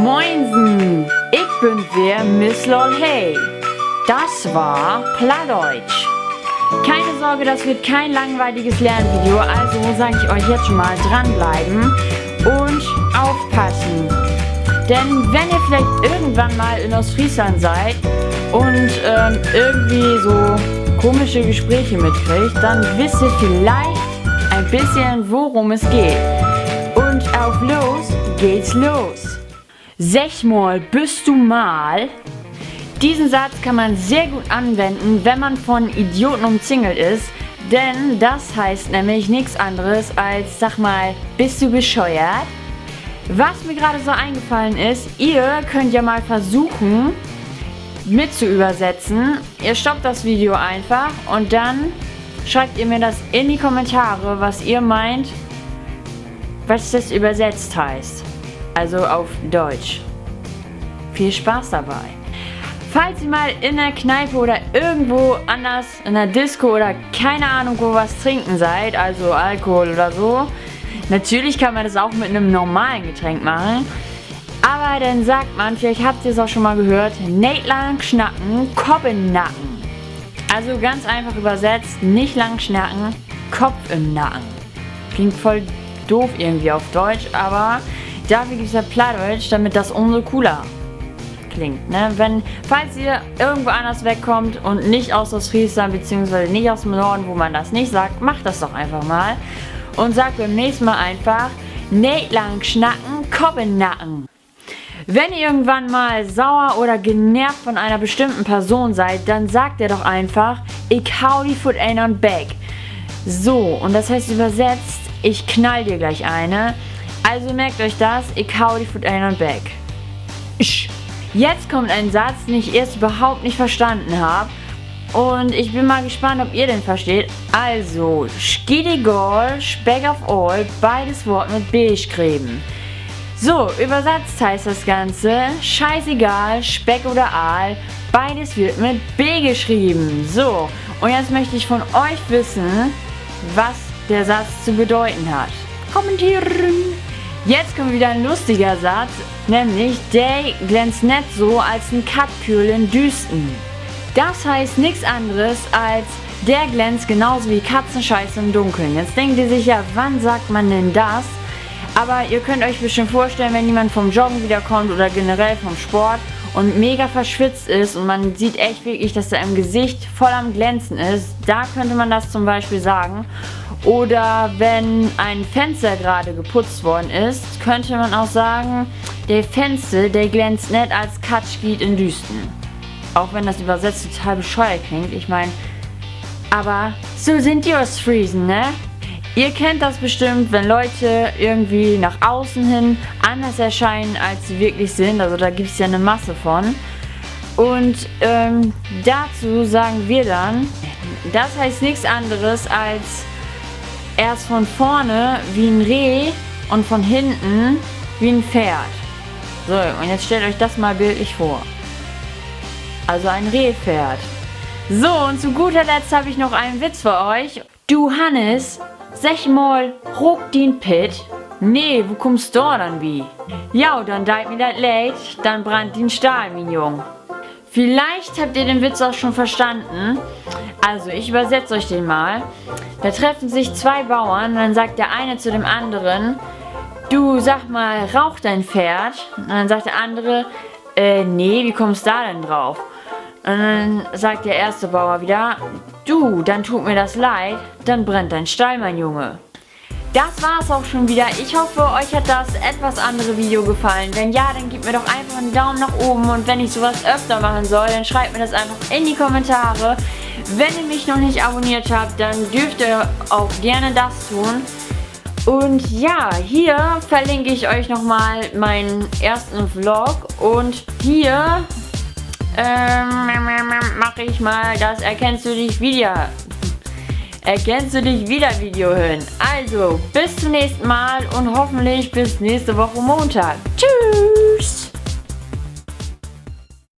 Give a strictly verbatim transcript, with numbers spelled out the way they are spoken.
Moinsen, ik bün weer Miss Lolhey. Das war Plattdeutsch. Keine Sorge, das wird kein langweiliges Lernvideo, also sag ich euch jetzt schon mal dranbleiben und aufpassen. Denn wenn ihr vielleicht irgendwann mal in Ostfriesland seid und, ähm, irgendwie so komische Gespräche mitkriegt, dann wisst ihr vielleicht ein bisschen, worum es geht. Und auf los geht's los. Sag mal, bist du mal? Diesen Satz kann man sehr gut anwenden, wenn man von Idioten umzingelt ist, denn das heißt nämlich nichts anderes als: Sag mal, bist du bescheuert? Was mir gerade so eingefallen ist, ihr könnt ja mal versuchen, mit zu übersetzen. Ihr stoppt das Video einfach und dann schreibt ihr mir das in die Kommentare, was ihr meint, was das übersetzt heißt. Also auf Deutsch. Viel Spaß dabei. Falls ihr mal in der Kneipe oder irgendwo anders in der Disco oder keine Ahnung wo was trinken seid, also Alkohol oder so, natürlich kann man das auch mit einem normalen Getränk machen, aber dann sagt man, vielleicht habt ihr es auch schon mal gehört, neet lang snacken, Kopp in Nacken. Also ganz einfach übersetzt, nicht lang schnacken, Kopf im Nacken. Klingt voll doof irgendwie auf Deutsch, aber dafür gibt's ja Plattdeutsch, damit das umso cooler klingt, ne? Wenn, falls ihr irgendwo anders wegkommt und nicht aus Ostfriesland beziehungsweise nicht aus dem Norden, wo man das nicht sagt, macht das doch einfach mal und sagt beim nächsten Mal einfach: Neet lang snacken, Kopp in Nacken. Wenn ihr irgendwann mal sauer oder genervt von einer bestimmten Person seid, dann sagt ihr doch einfach: Ik hau di futt een an'n Beck. So, und das heißt übersetzt: Ich knall dir gleich eine. Also merkt euch das: Ik hau di futt een an'n Beck. Jetzt kommt ein Satz, den ich erst überhaupt nicht verstanden habe. Und ich bin mal gespannt, ob ihr den versteht. Also, schietegal, Speck of Aal, beides wird mit B geschrieben. So, übersetzt heißt das Ganze: Scheißegal, Speck oder Aal, beides wird mit B geschrieben. So, und jetzt möchte ich von euch wissen, was der Satz zu bedeuten hat. Kommentieren! Jetzt kommt wieder ein lustiger Satz, nämlich: De glänzt nett so as en Kattküll in Düüstern. Das heißt nichts anderes als: Der glänzt genauso wie Katzenscheiße im Dunkeln. Jetzt denkt ihr sicher, wann sagt man denn das? Aber ihr könnt euch bestimmt vorstellen, wenn jemand vom Joggen wiederkommt oder generell vom Sport und mega verschwitzt ist und man sieht echt wirklich, dass da im Gesicht voll am Glänzen ist, da könnte man das zum Beispiel sagen. Oder wenn ein Fenster gerade geputzt worden ist, könnte man auch sagen: De Fenster, de glänzt nett as Kattskiet in Düüstern. Auch wenn das übersetzt total bescheuert klingt, ich mein, aber so sind die Ostfriesen, ne? Ihr kennt das bestimmt, wenn Leute irgendwie nach außen hin anders erscheinen, als sie wirklich sind. Also da gibt's ja eine Masse von. Und, ähm, dazu sagen wir dann, das heißt nichts anderes als: Er ist von vorne wie ein Reh und von hinten wie ein Pferd. So, und jetzt stellt euch das mal bildlich vor. Also ein Rehpferd. So, und zu guter Letzt habe ich noch einen Witz für euch. Du, Hannes, segg mal, rookt dien Pitt? Nee, wo kummst du denn bi? Ja, dann deit mi dat leed, dann brennt dien Stahl, mien Jung. Vielleicht habt ihr den Witz auch schon verstanden. Also, ich übersetze euch den mal. Da treffen sich zwei Bauern und dann sagt der eine zu dem anderen: Du, sag mal, raucht dein Pferd? Und dann sagt der andere: Äh, nee, wie kommst du da denn drauf? Und dann sagt der erste Bauer wieder: Du, dann tut mir das leid, dann brennt dein Stall, mein Junge. Das war's auch schon wieder. Ich hoffe, euch hat das etwas andere Video gefallen. Wenn ja, dann gebt mir doch einfach einen Daumen nach oben. Und wenn ich sowas öfter machen soll, dann schreibt mir das einfach in die Kommentare. Wenn ihr mich noch nicht abonniert habt, dann dürft ihr auch gerne das tun. Und ja, hier verlinke ich euch nochmal meinen ersten Vlog. Und hier, ähm, mache ich mal das Erkennst du dich wieder? Erkennst du dich wieder Video hin. Also, bis zum nächsten Mal und hoffentlich bis nächste Woche Montag. Tschüss!